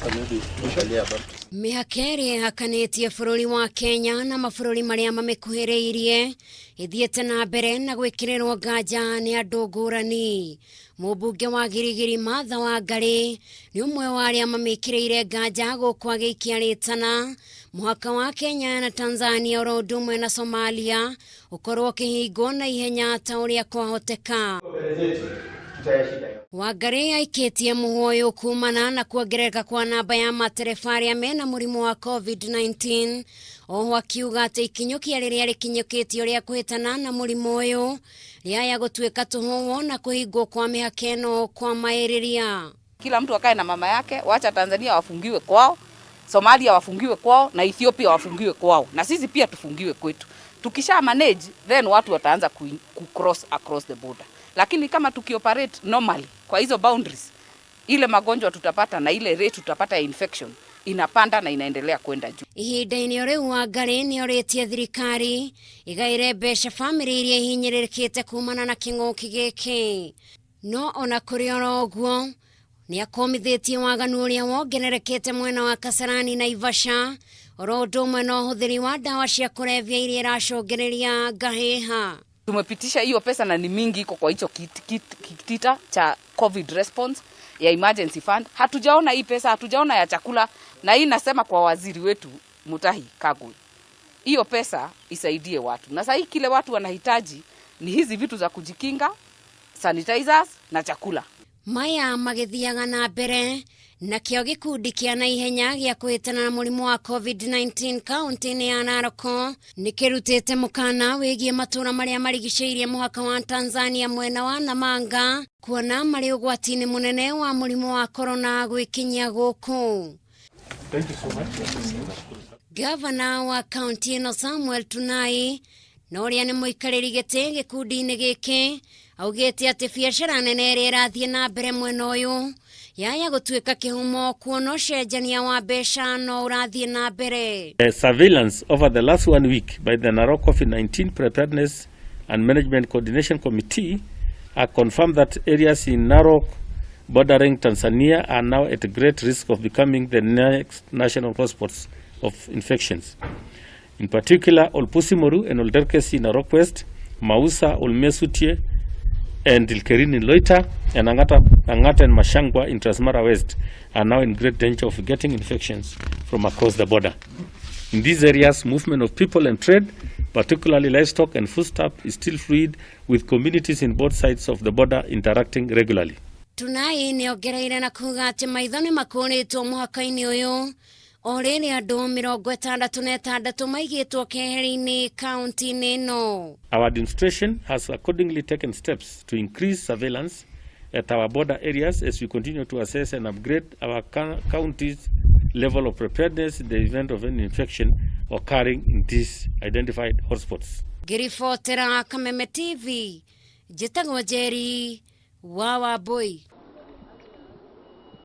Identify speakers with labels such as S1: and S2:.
S1: Sasa maybe tuangalie about
S2: Mĩhaka ĩrĩa ĩhakanĩtie bũrũri wa Kenya na mabũrũri marĩa mamĩkuhĩrĩirie ĩthiĩte na mbere na gwĩkĩrĩrwo nganja nĩ andũ ngũrani. Mũmbunge wa Girigiri Martha Wangari nĩ ũmwe wa arĩa mamĩkĩrĩire nganja gũkũ agĩikia rĩtana mũhaka wa Kenya na Tanzania oro ũndũ ũmwe na Somalia ũkorwo ũkĩhingwo na ihenya ta ũrĩa kwahoteka. Wangari aikĩtie mũhũ ũyũ kumana na kuongerereka kwa namba ya matereba arĩa mena mũrimũ wa COVID-19, oho akiuga atĩ ikinyũkia rĩrĩa rĩkinyũkĩtio rĩa kũhĩtana na mũrimũ ũyũ rĩaya gũtuĩka tũhũ na kũhingwo kwa mĩhaka ĩno kwa maĩrĩria.
S3: Kila mtu akae na mama yake, wacha Tanzania wafungiwe kwao, Somalia wafungiwe kwao na Ethiopia wafungiwe kwao, na sisi pia tufungiwe kwetu. Tukisha manage then watu wataanza ku cross across the border, lakini kama tukioperate normally kwa hizo boundaries, ile magonjwa tutapata na ile rate tutapata ya infection inapanda na inaendelea kwenda juu.
S2: Ihinda-inĩ o rĩu Wangari nĩ orĩtie thirikari ĩgaĩre mbeca bamĩrĩ iria ihinyĩrĩrĩkĩte kumana na kĩng'ũki gĩkĩ. No ona kũrĩ oro ũguo, nĩ akomithĩtie waganu ũrĩa wongererekete mwena wa Kasarani na Naivasha oro ũndũ ũmwe na ũhũthĩri wa ndawa cia kũrebia iria iracũngĩrĩria ngahĩha.
S3: Tumepitisha hiyo pesa na ni mingi iko kwa hicho kitita cha COVID response ya emergency fund. Hatujaona hii pesa, hatujaona ya chakula, na hii nasema kwa waziri wetu Mutahi Kagwe, hiyo pesa isaidie watu. Na sasa kile watu wanahitaji ni hizi vitu za kujikinga, sanitizers na chakula.
S2: Maya magĩthiaga na mbere nakĩo gĩkundi kĩa naihenya gĩa kũhĩtana na mũrimũ wa COVID-19 kaunti-inĩ ya Narok nĩ kĩrutĩte mũkana wĩgiĩ matũũra marĩa marigicĩirie mũhaka wa Tanzania mwena wa Namanga kuona marĩ ũgwati-inĩ mũnene wa mũrimũ wa corona gwĩkinyia gũkũ.
S1: Thank you so much.
S2: Gavana wa kaunti ĩno Samuel Tunai na ũrĩa nĩ mũikarĩri gĩtĩ gĩkundi-inĩ gĩkĩ augĩte atĩ biacara nene ĩrĩa ĩrathiĩ na mbere mwena ũyũ yaya gũtuĩka kĩhumo kuona ũcenjania wa mbeca no ũrathiĩ na mbere.
S4: Surveillance over the last one week by the Narok COVID-19 Preparedness and Management Coordination Committee confirmed that areas in Narok bordering Tanzania are now at great risk of becoming the next national hotspots of infections. In particular, Olpusimoru and Olderkesi in Narok West, Mausa, Olmesutie, and Ilkerin in Loita, and Angata and Mashangwa in Transmara West are now in great danger of getting infections from across the border. In these areas, movement of people and trade, particularly livestock and foodstuff, is still fluid, with communities in both sides of the border interacting regularly.
S2: Tunai nĩ ongereire na kuga atĩ maitho nĩ makũrĩtwo mũhaka-inĩ ũyũ o rĩrĩ andũ 66 maigĩtwo keheri-inĩ kaunti-inĩ ĩno.
S4: Our administration has accordingly taken steps to increase surveillance at our border areas as we continue to assess and upgrade our county's level of preparedness in the event of any infection occurring in these identified hotspots.
S2: Ngĩribotera Kameme TV, njĩtagwo Njeri wa Wambui.